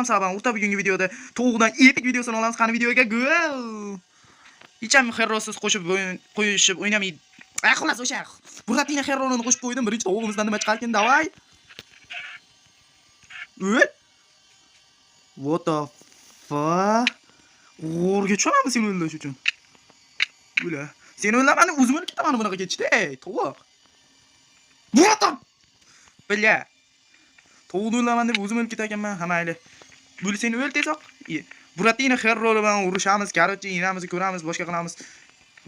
Salom salom. O'rta, bugungi videoda tovuqdan epik videosini olamiz. Qani, videoga go. Hech ham Herrosiz qo'shib qo'yishib o'ynamaydi. Ay, xullas, o'sha Buratina Herroni qo'shib qo'ydim. Birinchi tovug'imizdan nima chiqarkin? Давай. O'l. What the fuck? G'o'rga tushamanmi seni o'llash uchun? O'la. Seni o'llamani, o'zim o'lib ketaman bunaqa ketishda, ey, tovuq. What the? Бля. Tovuqni o'llaman deb o'zim o'lib ketarkanman. Ha, mayli. Bo'l, seni o'l tezroq. Buratina Herro bilan urushamiz, короче, enamizni ko'ramiz, boshqa qilamiz.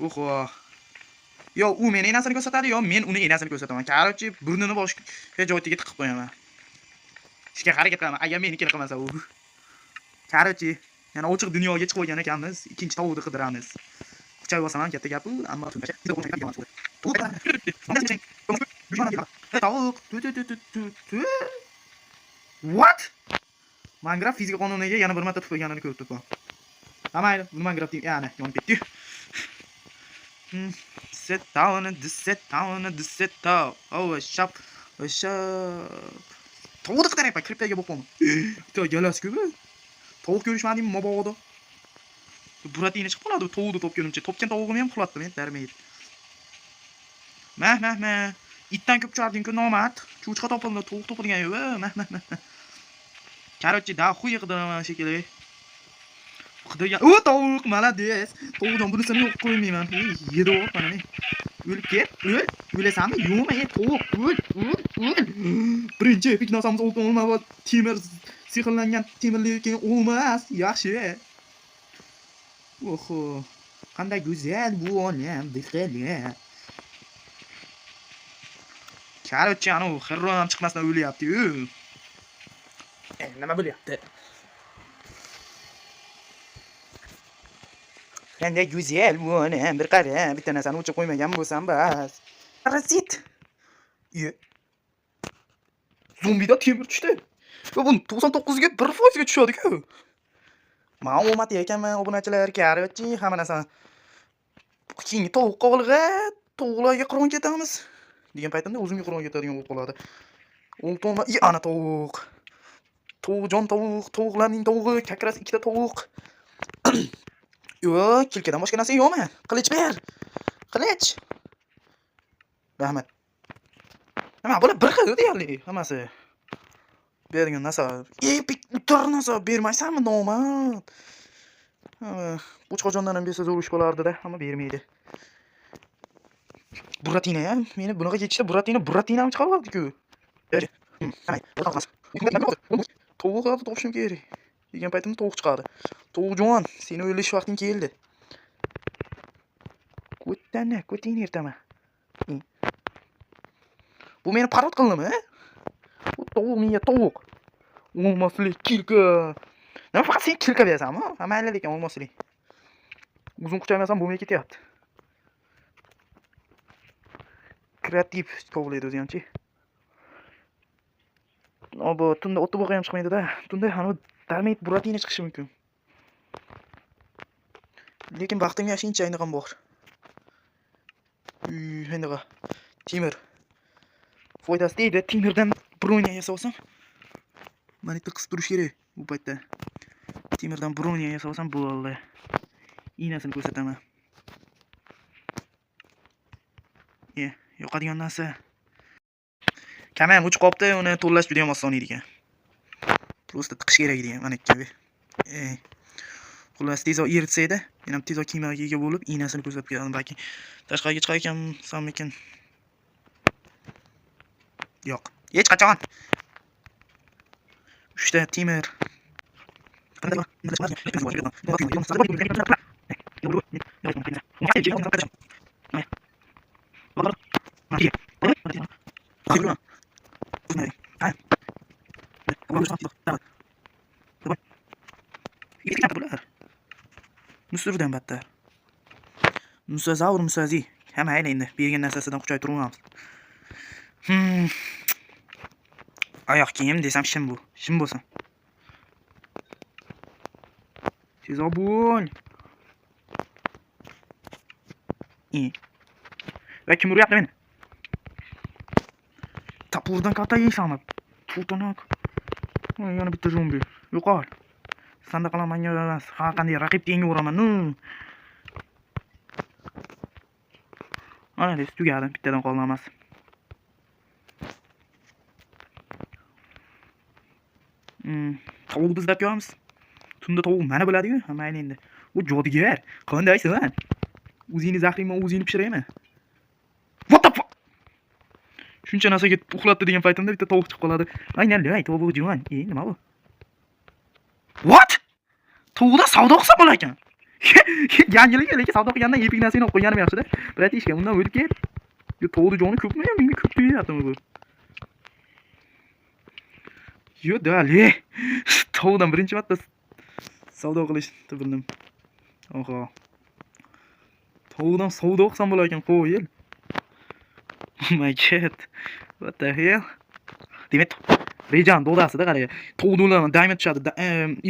Oho. Yo, u meni enasini ko'rsatadi, yo men uni enasini ko'rsataman. Короче, burnini boshqa joyga tiqib qo'yaman. Ishga harakat qilaman, agar menikini qilmasa u. Короче, yana ochiq dunyoga chiqib olgan ekanmiz. Ikkinchi tovuqni qidiramiz. Kuchayib olsam ham katta gap u, ammo tovuq. Tu tu tu tu tu tu. What? Minecraft fizika qonuniga yana bir marta tupurganini ko'rib turibman. Ha, mayli, buni Minecraft ya'ni yonib ketdi. Set down, set down, set down. Oh, shap, shap. Tovuqni qidiryapman, kirib bo'lib qoldim. Bitta galasi ko'p. Tovuq ko'rishmadingmi mabodo? Buratina chiqib qoladi tovuqni topgunimcha. Topgan tovug'imni ham uxlatdim, men darmaydi. Mah, mah, mah. Itdan ko'p ucharding-ku, nomard. Cho'chqa topildi, tovuq topilgan yo'q. Mah, mah, mah. Короче, да хуй qidiraman shekilli. Qidirgan. O, tovuq, молодец. Tovuqjon, bunisini yo'q qo'ymayman. Ey, yedi mana men. O'lib ket, o'l. O'lasanmi? Yo'qmi? Ey, tovuq, o'l, o'l, o'l. Birinchi epik narsamiz oltin olma va temir, sehrlangan temirli keyin olmas. Yaxshi. Oho. Qanday go'zal bu olam, diqqat. Короче, anu Herro ham chiqmasdan o'lyapti-yu. Nima bo'lyapti? Qanday go'zal bu olam, bir qara, bitta narsani o'chirib qo'ymagan bo'lsam bas. Parazit. Iye. Zombida temir tushdi. Va bu 99 ga 1% ga tushadi-ku. Men omadli ekanman, obunachilar. Короче, hamma narsani keyingi tovuqqa olg'a, tovuqlarga qiron ketamiz degan paytimda o'zimga qiron ketadigan bo'lib qoladi. Oltin va ana tovuq. Tovuqjon tovuq, tovuqlarning tovug'i, как раз ikkita tovuq. Yo'q, kilkadan boshqa narsa yo'qmi? Qilich ber. Qilich. Rahmat. Nima, bular bir xil deyarli hammasi. Bergan narsa. Epik utar narsa bermaysanmi, nomard? Qo'chqorjondan ham bersa zo'r ish bo'lardi-da, ammo bermaydi. Buratina ham, meni bunaqa ketishda Buratina, Buratina ham chiqarib yubordi-ku. Tovuq hozir topishim kerak. Degan paytimda tovuq chiqadi. Tovuqjon, seni o'ylash vaqting keldi. Ko'tani, ko'tingni yirtaman. Bu meni parod qildimi? Bu tovuq menga tovuq. Olmasli kilka. Nima, faqat sen kilka berasanmi? Ha, mayli, lekin olmasli. Uzun kuchaymasam bo'lmay ketyapti. Kreativ tovlaydi o'zi hamchi. Bu tunda o'tni bo'g'i ham chiqmaydi-da. Tunda anavi darmayt Buratina chiqishi mumkin. Lekin baxtimga shuncha ayniqam bor. Endi temir. Foydasi tegdi. Temirdan bronya yasab olsam. Mana yerda qisib turish kerak bu paytda. Temirdan bronya yasab olsam bo'ldi. Iynasini ko'rsataman. Yoqadigan narsa. Kama ham o'chib qolibdi, uni to'llash juda ham oson ekan. Просто tiqish kerak ekan mana ikkavi. Xullas, tezroq eritsa edi, men ham tezroq kiymaga ega bo'lib, iynasini ko'rsatib keldim. Balki tashqariga chiqar ekansammikin. Yo'q. Hech qachon. 3 ta temir. Bular. Musurdan battar. Musazavr musazi. Ha, mayli, endi bergan narsasidan kuchaytiramiz. Oyoq kiyim desam shim bu. Shim bo'lsin. Tezroq bo'l. Va kim uryapti meni? Topurdan katta yeysanmi? To'tanak. Yana bitta zombi. Yo'qol. Sanda manga emas. Har qanday raqibga yengaveraman. Nu. Mana deb tugadi, bittadan qoldi hammasi. Tovuqni izlab ko'ramiz. Tunda tovuq mana bo'ladi-yu, ha mayli endi. U jodugar, qandaysan? O'zingni zahringmi, o'zingni pishiraymi? What the fuck? Shuncha narsaga uxlatdi degan paytimda bitta tovuq chiqib qoladi. Aynan lay tovuq juvon. E, nima bu? What? Tovuqdan savdo qilsa bo'lar ekan. Yangilik, lekin savdo qilgandan epik narsani olib qo'yganim yaxshi-da. Bratishka, undan o'tib ket. Yo, tovuqni joni ko'pmi? Menga ko'p deyaptimi bu? Yo, dali. Tovuqdan birinchi marta savdo qilishni bildim. Oho. Tovuqdan savdo qilsam bo'lar ekan, qo'yil. Oh my god. What the hell? Demak, rejani dodasida qarang. Tovuqni o'laman, diamond tushadi,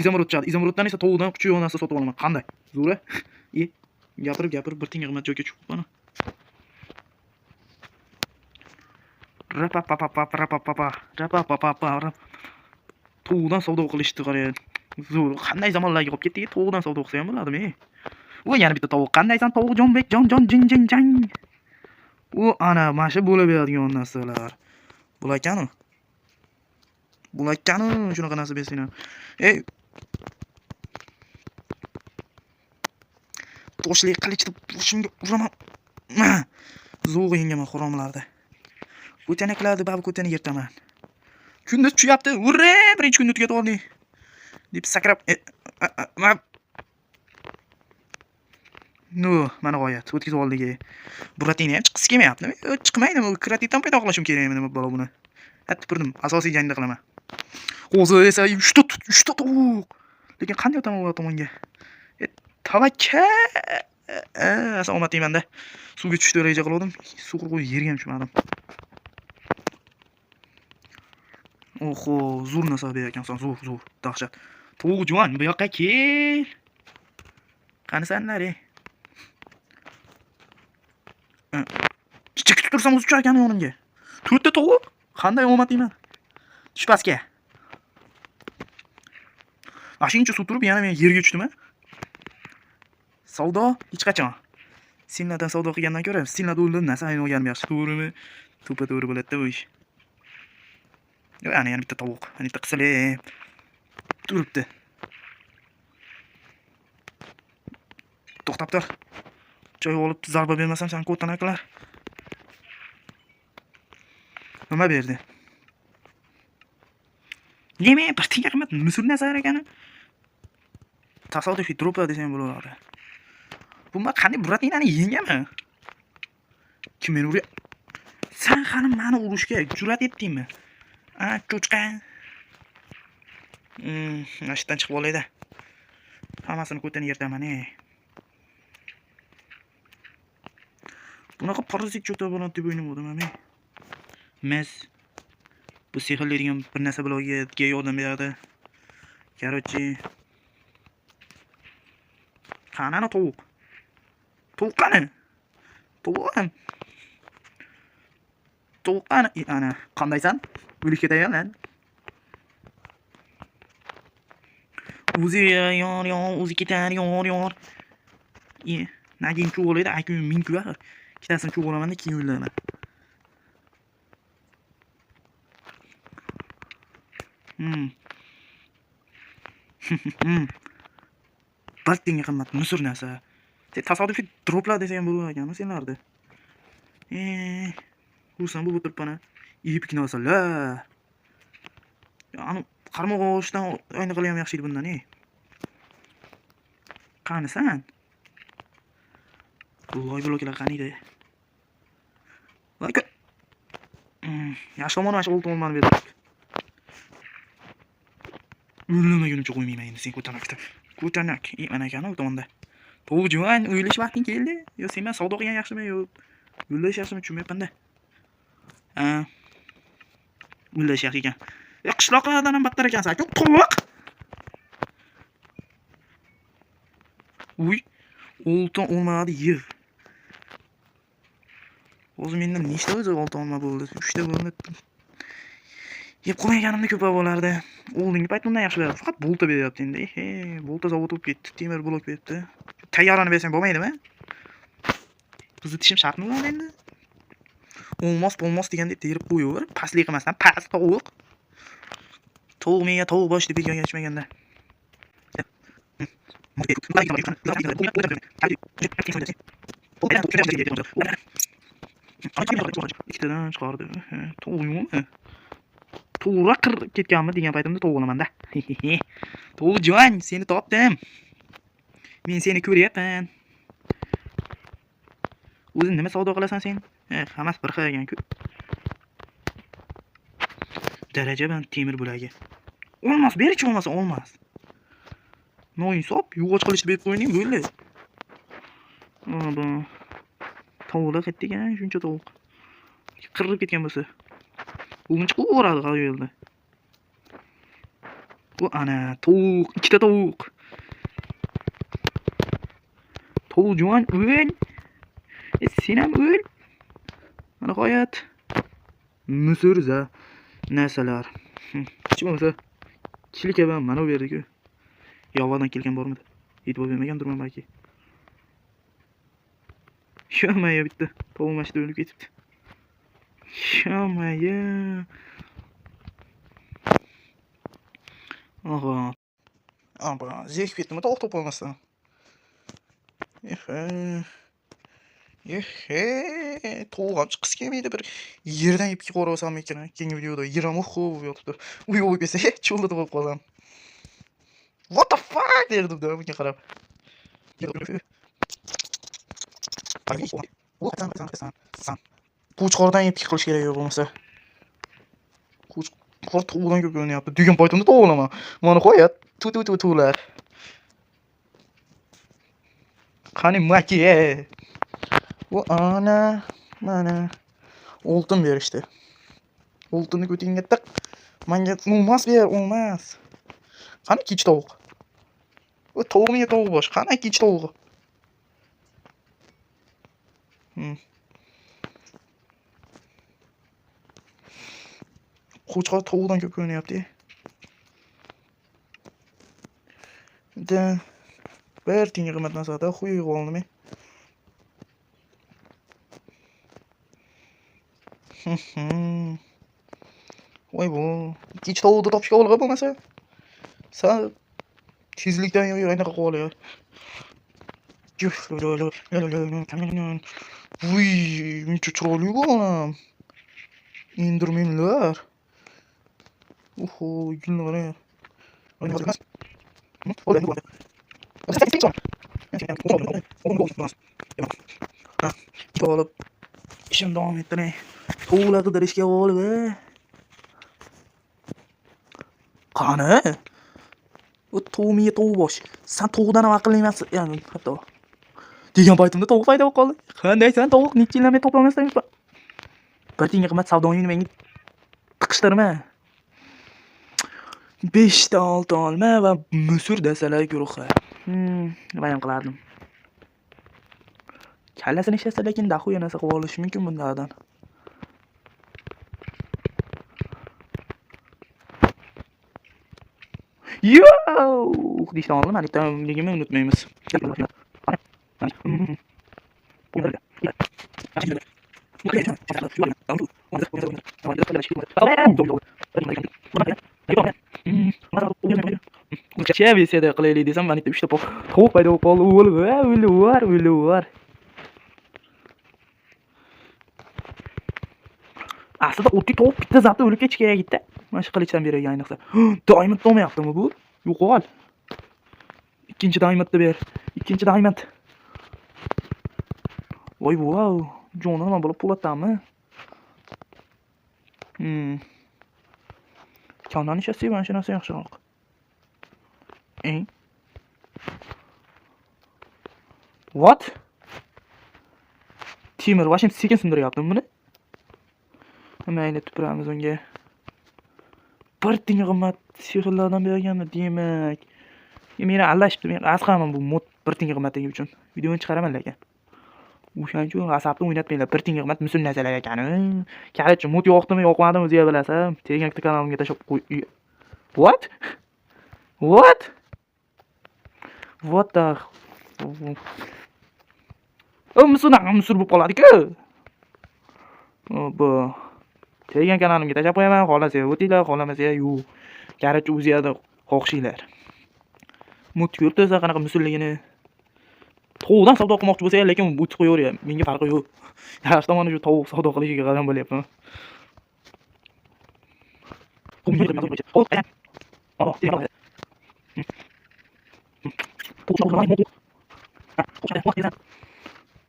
izumrud tushadi. Izumruddan esa tovuqdan kuchli narsa sotib olaman. Qanday? Zo'ra? E, gapirib gapirib bir tinga qimmat joyga tushib mana. Rapapapapa rapapapa rapapapapa. Tovuqdan savdo qilishdi qarang. Zo'r. Qanday zamonlarga qolib ketdik? Tovuqdan savdo qilsa ham bo'ladimi? U yana bitta tovuq. Qandaysan tovuq Jonbek jon jon jin jin jang. U ana mana shu bo'lib beradigan narsalar. Bo'lar ekan-u. Bo'lar ekan-u shunaqa narsa bersanglar. Ey. Toshli qilichni boshimga uraman. Zo'g'i yengaman xuromlarda. Ko'tanaklarni babi ko'tani yirtaman. Kunduz tushyapti. Urra! Birinchi kunni tugatib oldik. Deb sakrab No, mana g'oyat. O'tkazib oldik. Buratini ham chiqqisi kelmayaptimi? Chiqmaydimi? Kreativdan paydo qilishim kerakmi nima balo buni? Ha, tupurdim. Asosiy jangda qilaman. Hozir esa 3 ta 3 ta tovuq. Lekin qanday o'taman u tomonga? Tavakkal. Omad deymanda. Suvga tushdi reja qilgandim. Suv qo'yib yerga ham tushmadim. Oho, zo'r narsa bergansan, zo'r, zo'r, dahshat. Tovuq juvon, bu yoqqa kel. Qanisanlar, ey? Chekib tursam o'zi tushar ekan yonimga. 4 ta tovuq. Qanday omad deyman. Tush pastga. Ashuncha suv turib yana men yerga tushdim-a. Savdo hech qachon. Senlardan savdo qilgandan ko'ra senlarni o'ldim narsa olganim yaxshi, to'g'rimi? To'ppa to'g'ri bo'ladi-da bu ish. Yo, ana yana bitta tovuq, ana bitta qisilib turibdi. To'xtab tur. Joy olib zarba bermasam sen ko'tanaklar. Nima berdi? Nima bir tinga qimmat musur narsalar ekan. Tasodifiy droplar desam bo'laveradi. Bu nima qanday Buratinani yengami? Kim meni urya? Sen hali meni urishga jur'at etdingmi? A, cho'chqa. Mana shu yerdan chiqib olayda. Hammasini ko'tini yirtaman, ey. Bunaqa parazit cho'ta bo'ladi deb o'ylamovdim men. Mes bu sehrlaydigan bir narsa blogiga yordam beradi. Короче, qani ana tovuq? Tovuq qani? Tovuq. Tovuq qani? Ana, qandaysan? O'lishga tayyorlan. O'zi yor yor, o'zi ketar yor yor. E, nagin chuv olaydi, IQ 1000 ku axir. Ikkitasini chuv olaman-da, keyin o'ylayman. Bir tinga qimmat musor narsa. Tasodifiy droplar desa ham bo'lar ekan senlarda. Xursand bo'lib o'tiribman. Epik narsalar. Ani qarmoq olishdan ayniqalar ham yaxshi edi bundan, ey. Qanisan? Loy bloklar qaniydi? Voy yaxshi tomoni mana shu oltin olmani berdi. O'lmagunimcha qo'ymayman endi sen ko'tanakda. Ko'tanak, mana ekan u tomonda. Tovuq juvon, o'ylash vaqting keldi. Yo sen bilan savdo qilgan yaxshimi, yo o'ylash yaxshimi tushunmayapman-da. Ha. O'ylash yaxshi ekan. Qishloqlardan ham battar ekansan, aka, tovuq. Uy, oltin olmalarni yig'. Hozir menda nechta o'zi oltin olma bo'ldi? 3 ta bo'ldi. Yeb qo'ymaganimda ko'proq bo'lardi. Oldingi payt bundan yaxshi berardi. Faqat bolta beryapti endi. Ehe, bolta zavod bo'lib ketdi. Temir blok beribdi. Tayyorani bersang bo'lmaydimi? Qizitishim shartmi ularni endi? Olmos bo'lmos degandek terib qo'yaver. Pastlik qilmasdan past tovuq. Tovuq menga tovuq bosh deb bekorga aytishmaganda. Ikkitadan chiqardi. Tovuq yo'qmi? To'g'ri qir ketganmi degan paytimda tovuq olaman-da. Tovuqjon, seni topdim. Men seni ko'ryapman. O'zi nima savdo qilasan sen? Hammasi bir xil ekan-ku. Daraja bilan temir bo'lagi. Olmos berchi bo'lmasa olmos. Noinsof, yog'och qilichni berib qo'ying, bo'ldi. Bu tovuqlar qayerda ekan, shuncha tovuq. Qirilib ketgan bo'lsa. O'lguncha quvib har yo'lda. Bu ana tovuq, ikkita tovuq. Tovuqjon o'l. Sen ham o'l. Mana nihoyat Musurza narsalar. Hech bo'lmasa kilka bilan mana bu berdi-ku. Yovdan kelgan bormidi? E'tibor bermagandirman balki. Shamaya bitta tovuq mashida o'lib ketibdi. Shamaya. Oho. Aba, zerikib ketdimi tovuq topolmasdan? Ehe. Ehe, tovuq ham chiqqisi kelmaydi bir yerdan yeb kelib olsam ekan. Keyingi videoda yer ham bo'lib yotibdi. Uy bo'lib ketsa, cho'lda tug'ib qolsam. What the fuck derdim da bunga qarab. Qo'chqordan yeb qilish kerak yo'q bo'lmasa. Qo'chqor tovuqdan ko'p ko'rinyapti. Degan paytimda tovuq olaman. Mana qo'yat, tu tu tu tular. Qani maki? Bu ana mana oltin berishdi. Oltinni ko'tingga tiq. Menga olmas ber, olmas. Qani kech tovuq? U tovuq menga tovuq bosh. Qani kech tovug'i? Qo'chqor tovuqdan ko'p ko'rinyapti. Da bir tiyinga qimmat narsada xuy yig'ib oldim. Voy bu ikkinchi tovuqni topishga olg'a bo'lmasa. Sal tezlikdan yo'q, anaqa qilib olyapti. Vuy, muncha chiroyli bu onam. Endermenlar. Oho, gulni qarang. Olib ishim davom ettiray. Tovuqlar qidirishga olib, Qani? U tovuq miya tovuq bosh. Sen tovuqdan ham aqlli emas, ya'ni hatto. Degan paytimda tovuq paydo bo'lib qoldi. Qandaysan tovuq? Necha yildan beri topolmasdan yuribman. Bir tiyinga qimmat savdoyingni menga tiqishtirma. 5 ta olti olma va musur dasalar guruhi. Nima ham qilardim. Kallasini ishlatsa lekin dahuya narsa qilib olish mumkin bunlardan. Yo'q, deyishdan oldin mana bittaligimni unutmaymiz. Versiyada qilaylik desam, mana bitta 3 ta tovuq paydo bo'lib qoldi. O'lib, o'lib, o'lib. Aslida o'tli tovuq bitta zabda o'lib ketishi kerak edi. Mana shu qilichdan bergan ayniqsa. Diamond olmayaptimi bu? Yo'qol. Ikkinchi diamondni ber. Ikkinchi diamond. Voy vau, joni nima bo'lib po'latdanmi? Kondan ishlatsak mana shu narsa yaxshiroq. What? Temir vashim sekin sindiryaptimi buni? Mayli tupuramiz unga. Bir tiyin qimmat sehrlardan berganmi demak. Meni aldashibdi, men asqaman bu mod bir tiyin qimmatligi uchun. Videoni chiqaraman lekin. O'shaning uchun asabni o'ynatmanglar. Bir tiyinga qimmat musul narsalar ekan. Короче, mut yoqdimi, yoqmadimi o'zinglar bilasan. Telegram kanalimga tashlab qo'y. What? What? What the? O musuldan musur bo'lib qoladi-ku. Bu Telegram kanalimga tashlab qo'yaman, xohlasa o'tinglar, xohlamasa yo'q. Короче, o'zinglarda xohishinglar. Mut ko'rib tursa qanaqa musulligini. Tovuqdan savdo qilmoqchi bo'lsa, lekin o'tib qo'yaveryapman. Menga farqi yo'q. Yaxshi tomoni shu tovuq savdo qilishiga qadam bo'lyapman.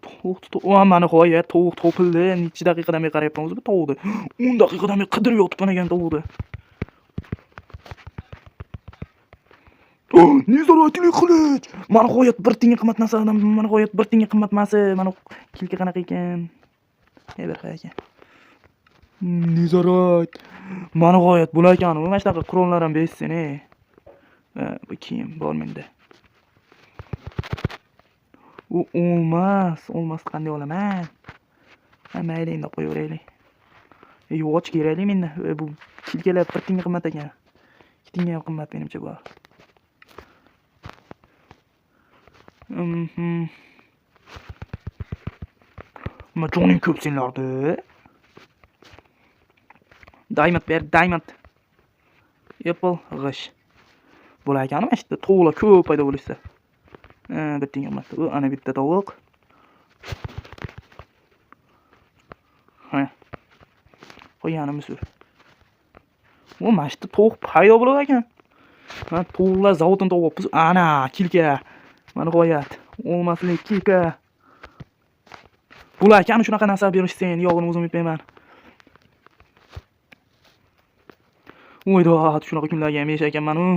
Tovuq, mana nihoyat tovuq topildi. Necha daqiqadan beri qarayapman o'zi bu tovuqni. 10 daqiqadan beri qidirib yotibman ekan tovuqni. Nezoratli qilich. Mana nihoyat bir tiyinga qimmat narsadan, mana nihoyat bir tiyinga qimmat emas. Mana kilka qanaqa ekan? Bir xil ekan. Nezorat. Mana nihoyat bo'lar ekan. Mana shunaqa qurollar ham bersin, ey. Bu kiyim bor menda. U olmas, olmas qanday olaman? Ha, mayli endi qo'yaveraylik. Yog'och kerakli menda. Bu kilkalar bir tiyinga qimmat ekan. 2 tiyinga ham qimmat menimcha bu. Ma joning ko'p senlarda. Diamond ber, diamond. Apple g'ish. Bo'lar ekanmi mana shu yerda tovuqlar ko'p paydo bo'lishsa. Bir tiyinga qimmat. U ana bitta tovuq. Ha. Qo'yganimiz musur. U mana shu yerda tovuq paydo bo'lar ekan. Ha, tovuqlar zavodini topyapmiz. Ana, kilka. Mana nihoyat. Olmaslik kilka. Bo'lar ekan shunaqa narsa berishsin, yog'ini o'zim yeyman. Voy dod, shunaqa kunlarga ham yashar ekanman u.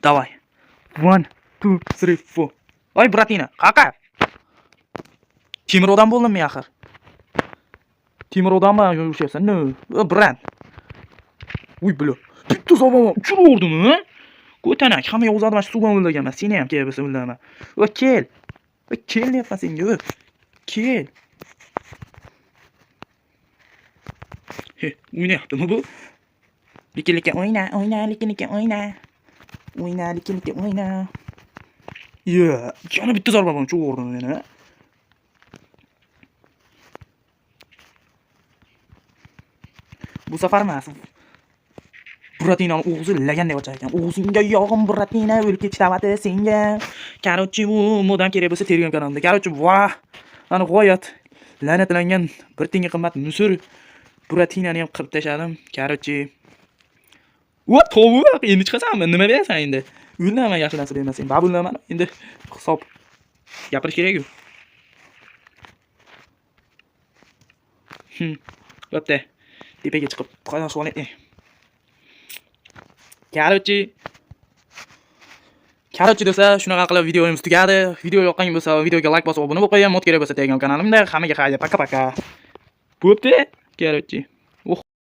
Давай. 1, 2, 3, 4. Oy, bratina, qaqa. Temir odam bo'ldimmi axir? Temir odam bilan yurishayapsan? No, brand. Uy, blo. Bitta zarba uchirib yubordimi? Ko'tanak, hamma yozadi, mana shu suv bilan o'ldirganman. Seni ham kerak bo'lsa o'ldiraman. Va kel. Va kel deyapman senga. Kel. He, o'ynayaptimi bu? Lika-lika o'yna, o'yna, lika-lika o'yna. O'yna, lika-lika o'yna. Ya, yana bitta zarba bilan uchirib yubordim meni. Bu safar emas. Buratinani o'g'zi laganday ochar ekan. O'g'zingga yog'im Buratina o'lib ketishdi senga. Короче, bu modam kerak bo'lsa Telegram kanalimda. Короче, vah. Mana g'oyat la'natlangan bir tiyinga qimmat musur Buratinani ham qirib tashladim. Короче, va tovuq endi chiqasanmi? Nima berasan endi? O'ldirman yaxshi narsa bermasang. Baribir o'ldiraman. Endi hisob gapirish kerak-ku. Bo'pti. Tepaga chiqib qo'yib olay. Короче do'stlar, shunaqa qilib videomiz tugadi. Video yoqqan bo'lsa, videoga like bosib obuna bo'lib qo'ying. Mod kerak bo'lsa Telegram kanalimda. Hammaga xayr, paka-paka. Bo'pti. Короче.